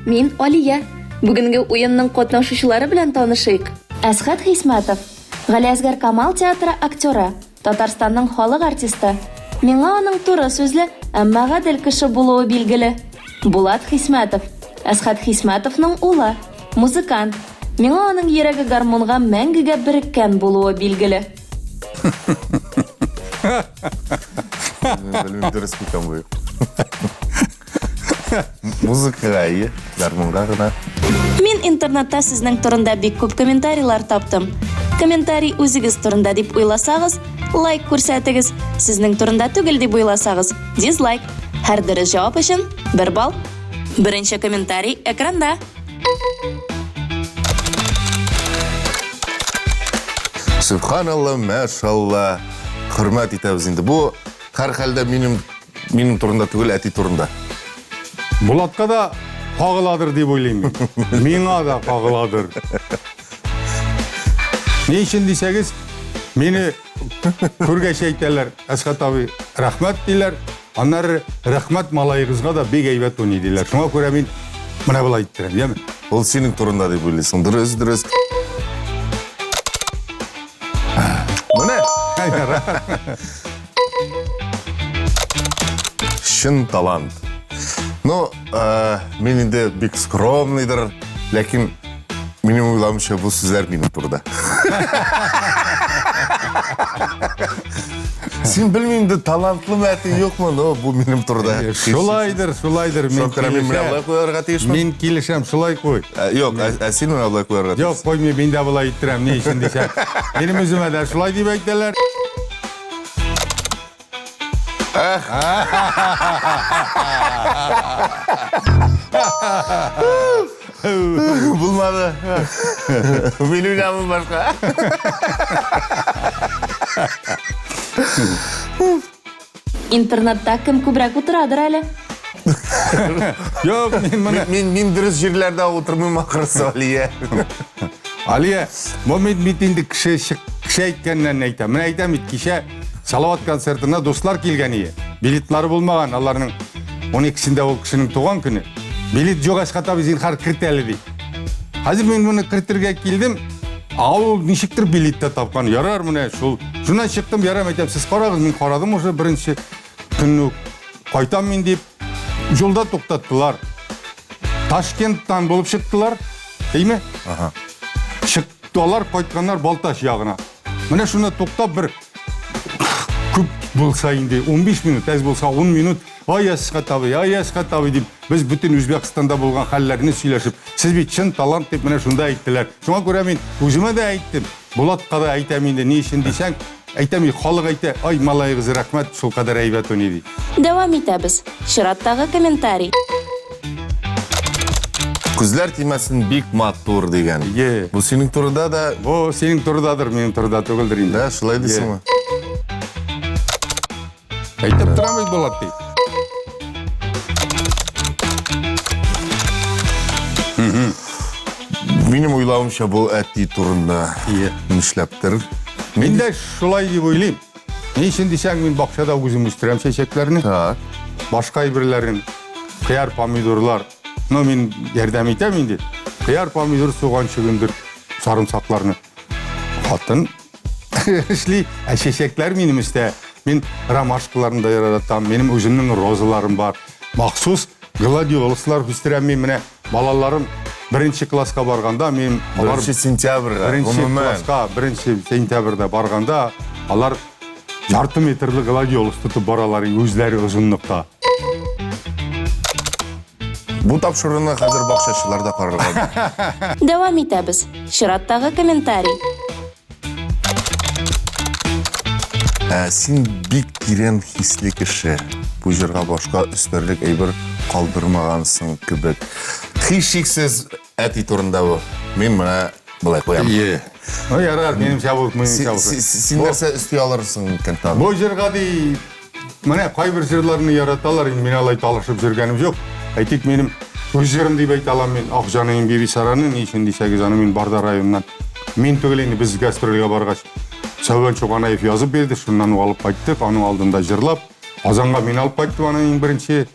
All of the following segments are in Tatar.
Мин Алия. Бүгенге уенның катнашучылары белән танышыйк. Әсхәт Хисмәтов, Галиәсгар Камал театры актеры, Татарстанның халык артисты. Миңа аның туры сүзле, әмма гадел кеше булуы билгеле. Булат Хисмәтов, Әсхәт Хисмәтовның улы, музыкант. Миңа аның йөрәге гармунга мәңгегә береккән булуы билгеле. Белмим, дөрес микән бу. Музыкага ие, гармунга гына. Мин интернетта сезнең турында бик күп комментарийлар таптым. Комментарий үзегез турында дип уйласагыз, лайк күрсәтегез. Сезнең турында түгел дип уйласагыз, дизлайк. Һәр дөрес җавап өчен бер балл. Беренче комментарий экранда. Субханалла, мәшалла. Хөрмәт итәбез инде. Бу һәрхәлдә минем Минем турында түгел, әти турында. Булатка да кагыладыр дип уйлыйм мин. Миңа да кагыладыр. Ни өчен дисәгез, мине күргәч әйтәләр, Әсхәт абый, рәхмәт диләр. Аннары рәхмәт малаегызга да бик әйбәт уйный диләр. Шуңа күрә мин менә болай иттерәм, яме? Ул синең турында дип уйлыйсың. Дөрес, дөрес. Менә. Чын талант. Ну, э, мин инде бик скромныйдыр, ләкин минем уйлавымча бу сүзләр минем турыда. Син белмим инде талантлымы әти юкмы, но бу минем турыда. Шулайдыр, шулайдыр. Мин мин менә болай куярга тиешмен. Мин килешәм, шулай куй. Э, юк, ә, ә син менә болай куярга тиешсең. Юк, куймыйм, мин дә болай иттерәм, ни өчен дисәң. Минем үземә дә шулай дип әйтәләр. Булмады. Мин уйламым башка. Интернетта кем күбрәк утырадыр әле? Юк, мин моны... Мин, мин дөрес җирләрдә утырмыйм ахрысы, Алия. Алия, бу мин бит инде кеше кеше әйткәннән әйтәм. Менә әйтәм бит, кичә Салават концертына дуслар килгән ие. Билетлары булмаган, аларның 12-сендә ул кешенең туган көне. Билет юк, Әсхәт абый, зинһар керт әле ди. Хәзер мин моны кертергә килдем. А ул ничектер билет тә тапкан. Ярар менә шул. Шуннан чыктым, ярар әйтәм, сез карагыз, мин карадым уже беренче көнне үк. Кайтам мин дип, юлда туктаттылар. Ташкенттан булып чыктылар, әйме? Ага. Чыктылар, кайтканнар Балтач ягына. Менә шунда туктап бер күп булса инде 15 минут, әз булса 10 минут, ай Әсхәт абый, ай Әсхәт абый дип, без бөтен Үзбәкстанда булган хәлләрне сөйләшеп, сез бит чын талант дип менә шунда әйттеләр. Шуңа күрә мин үземә дә әйттем, Булатка да әйтәм инде, ни өчен дисәң, әйтәм, халык әйтә, ай малаегыз рәхмәт, шулкадәр әйбәт уйный ди. Дәвам итәбез. Чираттагы комментарий. Күзләр тимәсен бик матур дигән. Е. Бу синең турыда да. Бу синең турыдадыр, минем турыда түгелдер инде. Да, шулай дисеңме? Әйтеп торам бит Булат ди. Минем уйлавымча бу әти турында. Ие. Нишләптер. Мин дә шулай дип уйлыйм. Ни өчен дисәң, мин бакчада үзем үстерәм чәчәкләрне. Так. Башка әйберләрен, кыяр, помидорлар. Ну, мин ярдәм итәм инде. Кыяр, помидор, суган, чөгендер, сарымсакларны. Хатын эшли, ә чәчәкләр минем өстә. Мин ромашкаларны да яратам, минем үземнең розаларым бар. Махсус гладиолуслар үстерәм мин менә балаларым беренче класска барганда мин алар беренче сентябрьгә беренче класска беренче сентябрьдә барганда алар ярты метрлы гладиолус тотып баралар үзләре озынлыкта. Бу тапшыруны хәзер бакчачылар да карарга. Дәвам итәбез. Чираттагы комментарий. Ә, син бик тирән хисле кеше. Бу җырга башка өстәрлек әйбер калдырмагансың кебек. Һичшиксез әти турында бу. Мин менә болай куям. Ие. Ну, ярар, минемчә бу, минемчә бу. Син нәрсә өсти алырсың икән тагын? Бу җырга ди, менә кайбер җырларны яраталар, инде мин алай талашып йөргәнем юк. Әйтик, минем үз җырым дип әйтә алам мин Ак җаныем Бибисараны, ни өчен дисәгез, аны мин Барда районыннан. Мин түгел инде, без гастрольгә баргач, Сәүбән Чуганаев язып бирде, шуннан ук алып кайттык, аның алдында җырлап. Казанга мин алып кайттым аны иң беренче.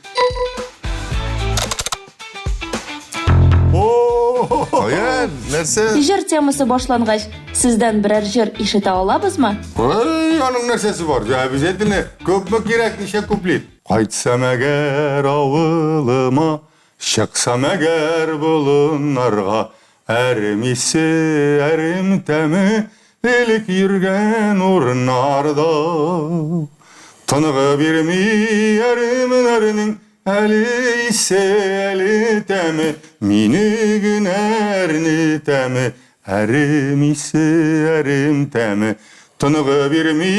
Нәрсә? Җыр темасы башлангач, сездән берәр җыр ишетә алабызмы? Ой, аның нәрсәсе бар? Обязательно. Күпме кирәк, ничә куплет? Кайтсам әгәр авылыма, чыксам әгәр болыннарга, әрем исе, әрем тәме, элек йөргән урыннарда. Тыныгы бирми әремнәрнең әле исе, әле тәме, мине генә әрнетәме, әрем исе, әрем тәме. Тыныгы бирми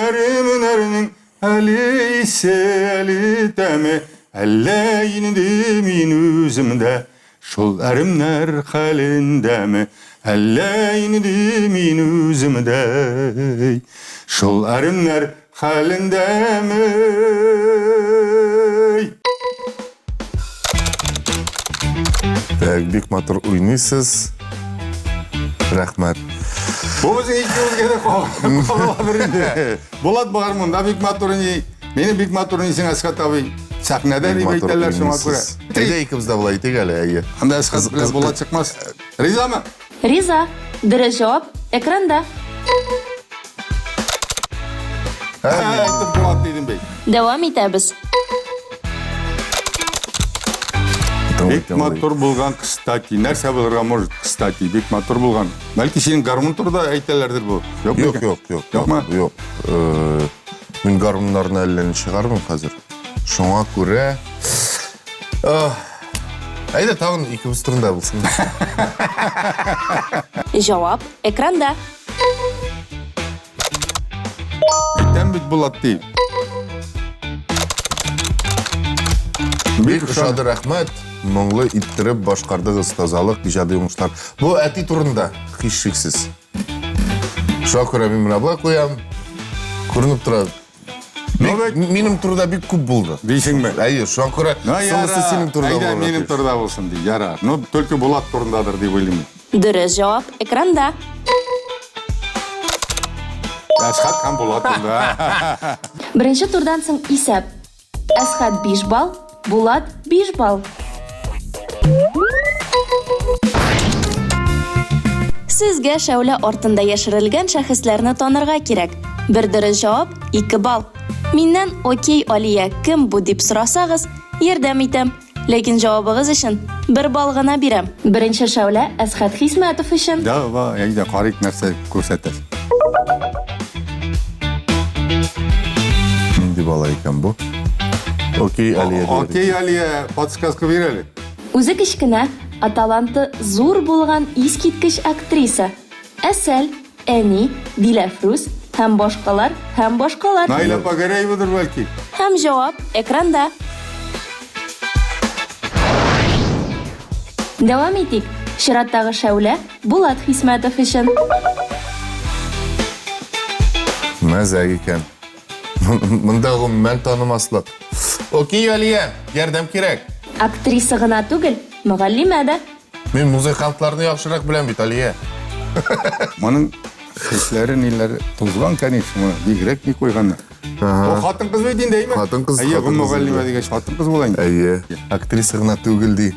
әремнәрнең әле исе, әле тәме, әллә инде мин үзем дә шул әремнәр хәлендәме, әллә инде мин үзем дә шул әремнәр хәлендәме. Так, бик матур уйныйсыз. Рәхмәт. Бу безнең икебезгә дә кагыладыр инде. Булат гармунда бик матур уйный. Мине бик матур уйныйсың, Әсхәт абый. Сәхнәдә дип әйтәләр шуңа күрә. Әйдә икебез дә болай итик әле, әйе. Анда Әсхәт белән Булат чыкмас. Ризамы? Риза. Дөрес җавап экранда. Әйтеп Булат дидем бит. Дәвам итәбез. Бик матур булган, кстати. Нәрсә булырга может, кстати, бик матур булган. Бәлки синең гармун турында әйтәләрдер бу. Юк, юк, юк, юк. Юкмы? Юк. Мин гармуннарны әллә ни чыгармыйм хәзер. Шуңа күрә Әйдә тагын икебез турында булсын. Җавап экранда. Әйтәм бит Булат дип. Бик ошады, рәхмәт. Моңлы иттереп башкардыгыз, тазалык, иҗади уңышлар. Бу әти турында, һичшиксез. Шуңа күрә мин менә болай куям. Күренеп тора. Бик, минем турыда бик күп булды. Дисеңме? Әйе, шуңа күрә соңгысы синең турыда Әйдә, минем турыда булсын ди. Ярар. Ну, только Булат турындадыр дип уйлыйм. Дөрес җавап экранда. Әсхәт һәм Булат турында. Беренче турдан соң исәп. Әсхәт 5 балл, Булат 5 балл. Сезгә шәүлә артында яшерелгән шәхесләрне танырга кирәк. Бер дөрес җавап 2 балл. Миннән «Окей, Алия, кем бу?» дип сорасагыз, ярдәм итәм. Ләкин җавабыгыз өчен бер балл гына бирәм. Беренче шәүлә Әсхәт Хисмәтов өчен. Давай, әйдә, карыйк нәрсә күрсәтә. Нинди бала икән бу? Окей, Алия. Окей, Алия, подсказка бир әле. Үзе кечкенә, ә таланты зур булган искиткеч актриса. Әсәл, Әни, Диләфрүз һәм башкалар, һәм башкалар. Наилә апа Гәрәевадыр бәлки. Һәм җавап экранда. Дәвам итик. Чираттагы шәүлә Булат Хисмәтов өчен. Мәзәк икән. Монда гомумән танымаслык. Окей, Алия, ярдәм кирәк. Актриса гына түгел, мөгаллимә дә. Мин музыкантларны яхшырак беләм бит, Алия. Моның чәчләре ниләре тузган, конечно, моны бигрәк ни куйганнар. О, хатын-кыз бит инде, әйме? Хатын-кыз, Әйе, хатын-кыз мөгаллимә инде. дигәч, хатын-кыз була инде. Әйе, актриса гына түгел ди.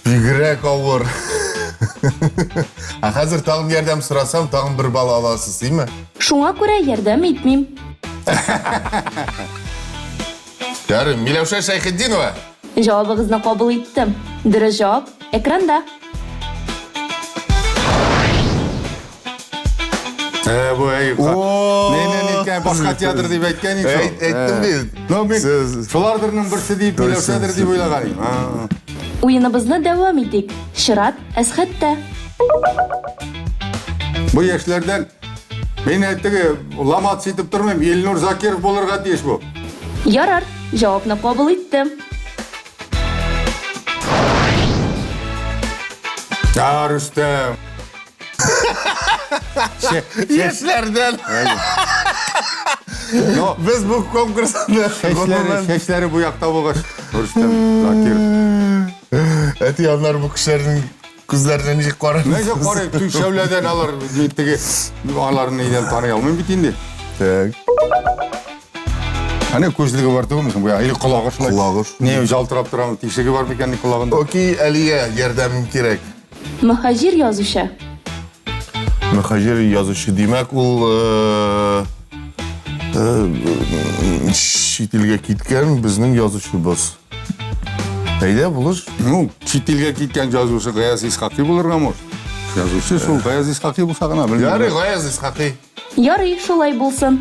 Бигрәк авыр. Ә хәзер тагын ярдәм сорасам, тагын бер балл аласыз, димме? Шуңа күрә ярдәм итмим. Ярый, Миләүшә Шәйхетдинова. Җавабыгызны кабул иттем. Дөрес җавап экранда. Ә, бу әй, О! не, не, не, икән, башка театр дип әйткән идем. Әйт- әйттем бит. Ну, мин Сез- шулардырның берсе дип, Точно, Миләүшәдер дип уйлаган идем. А. Уеныбызны дәвам итик. Чират Әсхәттә. Бу яшьләрдән мин теге ламат итеп тормыйм, Илнур Закиров булырга тиеш бу. Ярар, җавапны кабул иттем. Я, Рөстәм. Яшьләрдән. Но Без бу конкурсны чәчләре, чәчләре бу якта булгач, Рөстәм Закиров. Әти, аннары бу кешеләрнең күзләренә ничек карый? Нәгә карый, төн шәүләдән алар мин теге аларны нидән таный алмыйм бит инде. Так. Әнә күзлеге бар түгелме соң? Бу или колагы шулай. Колагы шулай. Не ялтырап торамы? Тишеге бар микән колагында? Окей, Алия, ярдәмем кирәк. Мөһаҗир язучы. Мөхаҗир язучы, димәк, ул э, э, чит илгә киткән безнең язучыбыз. Әйдә, булыш. Ну, чит илгә киткән язучы Гаяз Исхакый булырга может. Язучы шул Гаяз Исхакый булса гына белмим. Ярый, Гаяз Исхакый. Ярый, шулай булсын.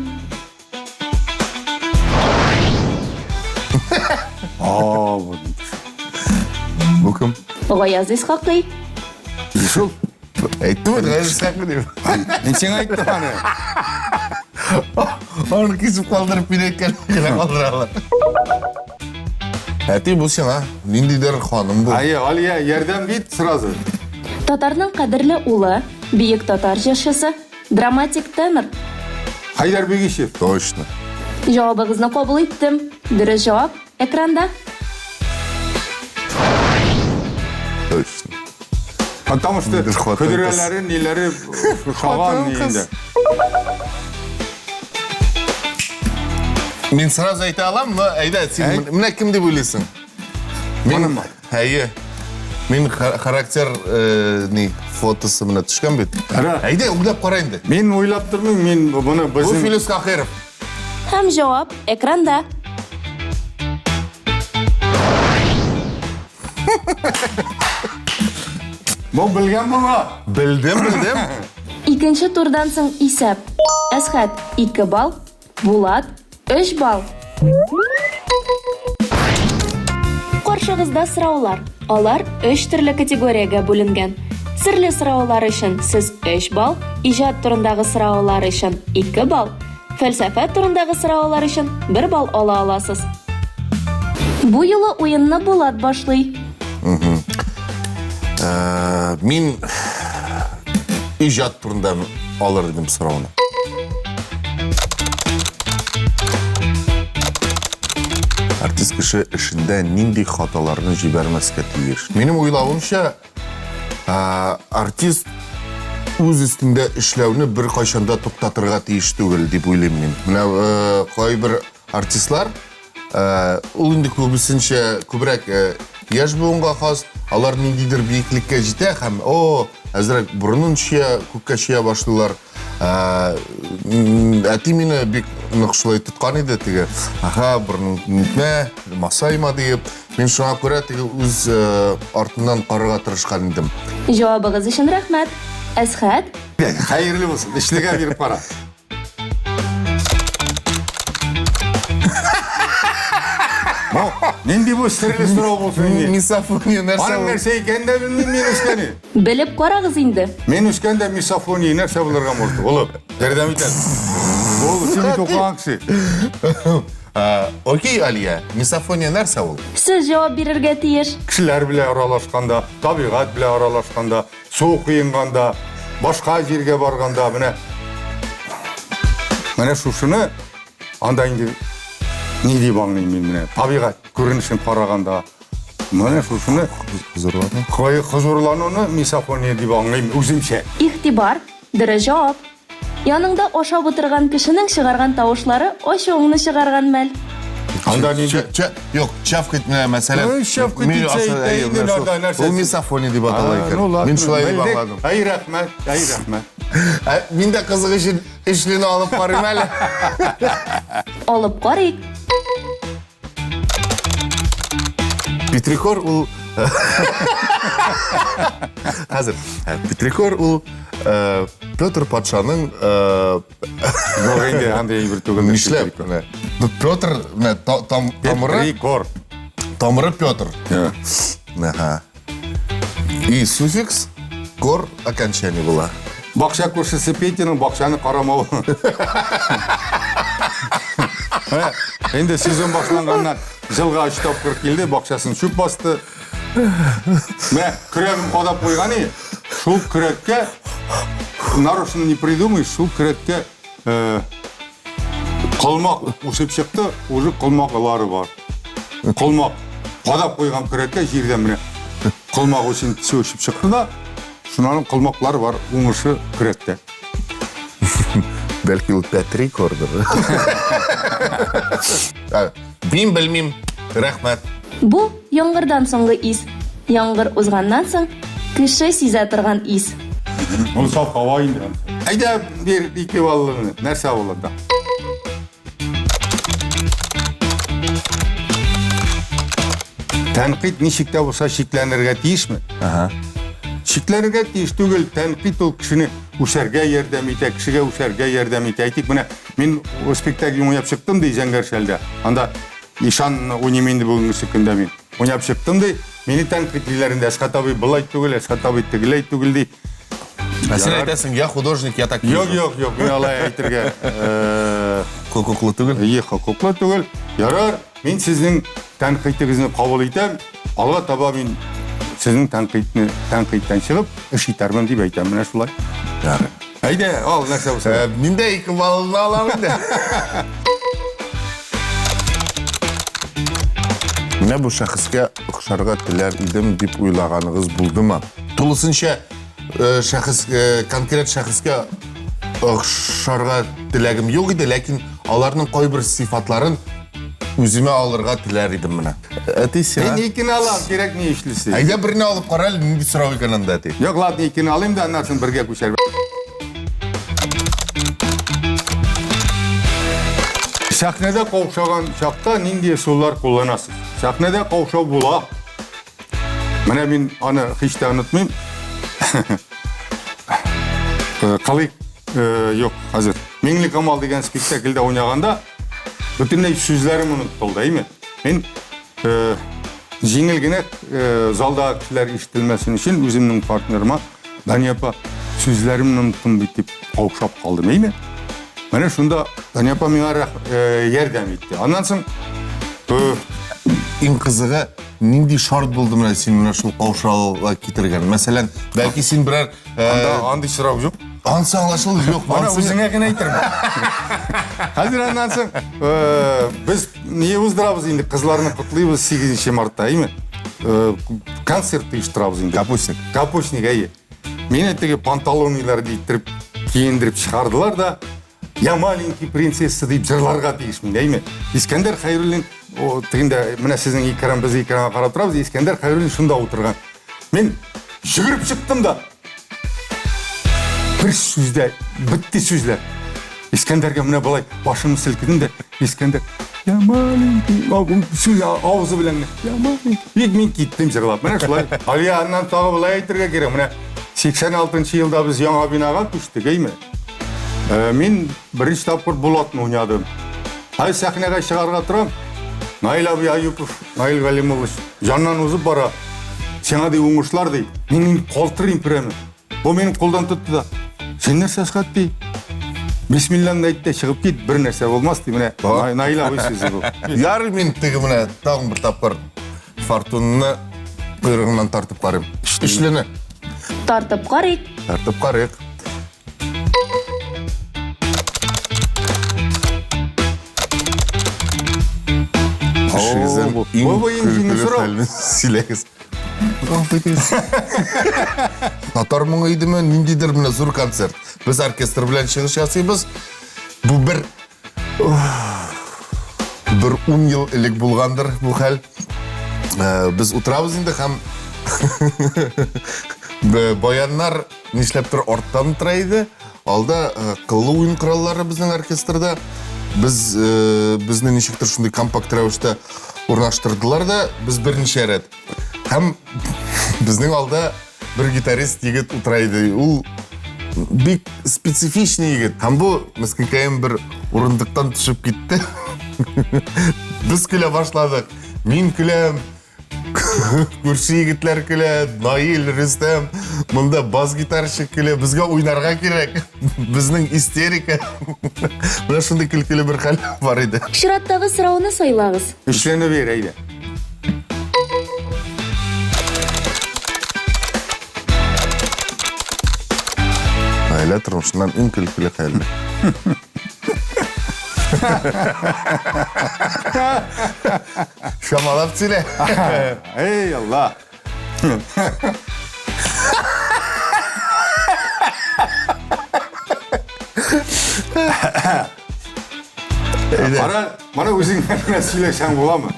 А, вот. Бу кем? Гаяз Исхакый. Шул. Әйттем бит, Гаяз Исхакый дип. Мин сиңа әйттем аны. Аны кисеп калдырып, мин әйткән генә калдыралар. Әти, бу сиңа. Ниндидер ханым бу. Әйе, Алия, ярдәм бит сразу. Татарның кадерле улы, бөек татар җырчысы, драматик тенор. Хәйдәр Бигичев. Точно. Җавабыгызны кабул иттем. Дөрес җавап экранда. Точно. Потому что Ниндидер хатын-кыз. көдрәләре, ниләре шаган Хатын-кыз. инде. Мин сразу әйтә алам, но әйдә, син Әйт. менә кем дип уйлыйсың? Мин Ханыммы? Әйе. Мин характер э, ни фотосы менә төшкән бит. Кара. Әйдә, уйлап кара инде. Мин уйлап тормыйм, мин моны Бу безнең Филүс Кахиров. Һәм җавап экранда. Бу белгән була. Белдем, белдем. Икенче турдан соң исәп. Әсхәт 2 балл, Булат 3 балл. Каршыгызда сораулар. Алар өч төрле категориягә бүленгән. Серле сораулар өчен сез 3 балл, иҗат турындагы сораулар өчен 2 балл, Фәлсәфә турындагы сораулар өчен бер балл ала аласыз. Бу юлы уенны Булат башлый. Э, мин иҗат турында алыр идем сорауны. Артист кеше эшендә нинди хаталарны җибәрмәскә тиеш? Минем уйлавымча, Артист үз өстендә эшләүне беркайчан да туктатырга тиеш түгел дип уйлыйм мин. Менә э, кайбер артистлар э, ул инде күбесенчә күбрәк э, яшь буынга хас, алар ниндидер биеклеккә җитә һәм о, әзрәк борынын чөя, күккә чөя башлыйлар. Ә, әти мине бик нык шулай тоткан иде теге. Аха, борының нитмә, масайма диеп. Мин шуңа күрә теге үз э, артыннан карарга тырышкан идем. Җавабыгыз өчен рәхмәт. Әсхәт? Хәерле булсын. Эшлегә биреп кара. Бу, нинди бу серле сорау булсын инде? Мисофония нәрсә Аның ул? нәрсә икәнен дә белмим мин үскәне. Белеп карагыз инде. Мин үскәндә мисофония нәрсә булырга может? Улым, ярдәм итәм. Ул син бит укыган кеше. Окей, Алия, мисофония нәрсә ул? Сез җавап бирергә тиеш. Кешеләр белән аралашканда, табигать белән аралашканда, су коенганда, башка җиргә барганда, менә менә шушыны анда инде ни дип аңлыйм мин менә табигать күренешен караганда менә шушыны хозурлану хозурлануны мисофония дип аңлыйм үземчә. Игътибар, дөрес җавап. Яныңда ашап утырган кешенең чыгарган тавышлары ачуыңны чыгарган мәл. Анда нинди? Ча, юк, чавкать менә мәсәлән. Ой, чавкать итсә әйтә инде, анда нәрсә? Ул мисофония дип атала икән. Ну, Мин шулай дип аңладым. Әй рәхмәт, әй рәхмәт. Ә, мин дә кызык өчен өчлене алып карыйм әле. Алып карыйк. Петрикор ул Хәзер э, Петрикор ул э, Петр патшаның э, Юк инде андый әйбер түгел. Нишләп? Менә Петр менә тамыры Петрикор. Тамыры Петр. Ага. И суффикс кор окончание була. Бакча күршесе Петяның бакчаны карамавы. Менә инде сезон башланганнан җылга өч тапкыр килде, бакчасын чүп басты. Менә көрәген кадап куйган и, шул көрәккә нарочно не придумаешь, шул көрәккә э, колмак үсеп чыкты, уже колмаклары бар. Колмак кадап куйган көрәккә җирдән менә колмак үсен үсеп чыкты да, шуның колмаклары бар, уңышы көрәктә. Бәлки ул Пәтрикордыр. Мин белмим. Рәхмәт. Бу яңгырдан соңгы ис. Яңгыр узганнан соң Кеше сизә торган ис. Ул саф һава инде. Әйдә, бир ике баллыны. Нәрсә ул анда? Тәнкыйть ничек тә булса шикләнергә тиешме? Ага. Шикләнергә тиеш түгел, тәнкыйть ул кешене үсәргә ярдәм итә, кешегә үсәргә ярдәм итә. Әйтик, менә мин спектакль уйнап чыктым ди Зәңгәр шәлдә. Анда Ишан уйныйм инде бүгенге көндә мин. Уйнап чыктым ди, мине тәнкыйтьлиләр инде, Әсхәт абый болай түгел, Әсхәт абый тегеләй түгел ди. Ә син Ярар. әйтәсең, я художник, я так Юк, юк, юк, мин алай әйтергә Хокуклы түгел. Әйе, хокуклы түгел. Ярар, мин сезнең тәнкыйтегезне кабул итәм. Алга таба мин сезнең тәнкыйтьне тәнкыйтьтән чыгып эш итәрмен дип әйтәм. Менә шулай. Ярар. Әйдә, ал нәрсә булса. Мин дә ике баллны алам инде. Менә бу шәхескә охшарга теләр идем дип уйлаганыгыз булдымы? Тулысынча шәхес, конкрет шәхескә охшарга теләгем юк иде, ләкин аларның кайбер сыйфатларын үземә алырга теләр идем менә. Әти сиңа. Мин икене алам, кирәк ни эшлисе. Әйдә берне алып кара әле, нинди сорау икән анда, әти. Юк, ладно, икене алыйм да, аннан соң бергә күчәрбез. Сәхнәдә каушаган чакта нинди ысуллар кулланасыз? Сәхнәдә каушау була. Менә мин аны һич тә онытмыйм. Калыйк, юк, хәзер. Миңлекамал дигән спектакльдә уйнаганда бөтенләй сүзләрем онытылды, әйме? Мин җиңел генә залдагы кешеләр ишетелмәсен өчен үземнең партнерыма Дания апа, сүзләремне оныттым бит дип каушап калдым, әйме? Менә шунда Дания апа миңа ярдәм итте. Аннан соң иң кызыгы нинди шарт булды менә син менә шул каушауга китергән? Мәсәлән, бәлки син берәр Анда андый сорау юк. Ансы аңлашылды, юк. Аны үзеңә генә әйтермен. Хәзер аннан соң без не уздырабыз инде, кызларны котлыйбыз 8 мартта, әйме? Концерт оештырабыз инде. Капустник. Капустник, әйе. Мине теге панталонилар дийттереп киендереп чыгардылар да, Я маленький принцесса дип җырларга тиеш мин, әйме? Искәндәр Хәйруллин, тегендә менә сезнең экран, без экранга карап торабыз, Искәндәр Хәйруллин шунда утырган. Мин йөгереп чыктым да. Бер сүздә бетте сүзләр. Искәндәргә менә болай башымны селкедем дә, Искәндәр, я маленький, сүз авызы белән генә, я маленький. Бик мин киттем җырлап. Менә шулай. Алия, аннан тагы болай әйтергә кирәк. Менә 86 елда без яңа бинага күчтек, әйме? Мин беренче тапкыр Булатны уйнадым. Ай сәхнәгә чыгарга торам. Наил абый Аюпов, Наил Галимович җаннан узып бара. Сиңа ди уңышлар ди. Мин инде калтырыйм прямо. Бу минем кулдан тотты да. Син нәрсә Әсхәт ди? Бисмиллаңны әйт тә чыгып кит, бер нәрсә булмас ди. Менә Наил абый сүзе бу. Ярый мин теге менә тагын бер тапкыр фортунны койрыгыннан тартып карыйм. Өчлене. Тартып карыйк. Тартып карыйк. Эшегездән иң Бу иң җиңел көлкеле сорау. хәлне сөйләгез. Татар моңы идеме, ниндидер менә зур концерт. Без оркестр белән чыгыш ясыйбыз. Бу бер бер 10 ел элек булгандыр бу хәл. Без утырабыз инде һәм баяннар нишләптер арттан утыра иде. Алда кыллы уен кораллары безнең оркестрда. Без безне ничектер шундый компакт рәвештә урнаштырдылар да, без берничә рәт. Һәм безнең алда бер гитарист егет утыра иде. Ул бик специфичный егет. Һәм бу мескенкәем бер урындыктан төшеп китте. Без көлә башладык. Мин көләм, күрше егетләр көлә, Наил, Рөстәм, монда бас гитарчы көлә, безгә уйнарга кирәк. Безнең истерика. Менә шундый көлкеле бер хәл бар иде. Чираттагы сорауны сайлагыз. Өчләнеп бир, әйдә. Гаилә тормышыннан иң көлкеле хәлне. Чамалап сөйлә. Эй, Алла. Кара, моны үзең генә сөйләсәң буламы?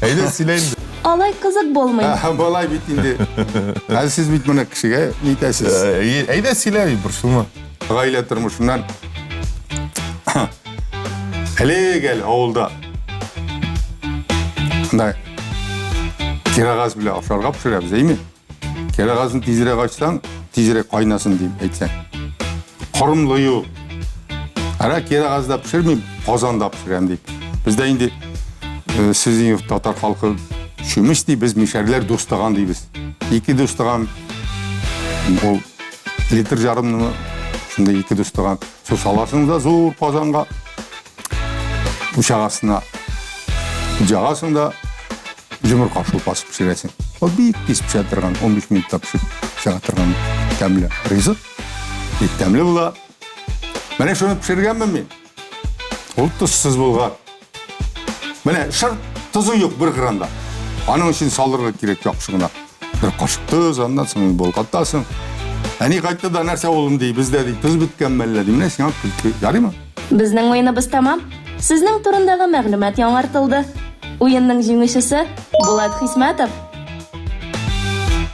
Әйдә сөйлә инде. Алай кызык булмый. Болай бит инде. Ә сез бит моны кешегә нитәсез. Әйдә сөйлә, борчылма. Гаилә тормышыннан элек әле авылда мындай керогаз белән ашарга пешерәбез, әйме? Керогазны тизрәк ачсаң, тизрәк кайнасын дип әйтсәң. Корымлы юл. Ара керогазда пешермим, казанда пешерәм дип. Бездә инде э, сез инде татар халкы чүмеч ди, без мишәрләр дустаган дибез. Ике дустаган ул литр ярымны шунда ике дустаган су саласың да зур казанга учак астына ягасың да йомырка шулпасы пешерәсең. Ул бик тиз пешә торган, 15 минутта пешеп чыга торган тәмле ризык. Бик тәмле була. Менә шуны пешергәнмен мин. Ул тозсыз булган. Менә шыр тозы юк бер грамм да. Аның өчен салырга кирәк яхшы гына. Бер кашык тоз, аннан соң болгатасың. Әни кайтты да нәрсә улым ди, бездә ди, тоз беткән мәллә ди. Менә сиңа көлке. Ярыймы? Безнең уеныбыз тәмам. Сезнең турындагы мәгълүмат яңартылды. Уенның җиңүчесе Булат Хисмәтов.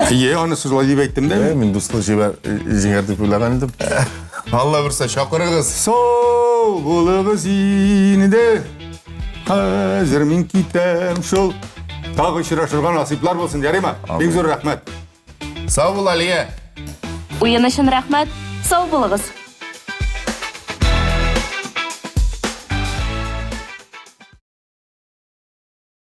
Әйе, аны шулай дип әйттем дә. Мин дуслык җибәр, җиңәр дип уйлаган идем. Алла бирсә, чакырыгыз. Сау булыгыз инде. Хәзер мин китәм шул. Тагы очрашырга насыйплар булсын, ярыймы? Бик зур рәхмәт. Сау бул, Алия. Уен өчен рәхмәт. Сау булыгыз.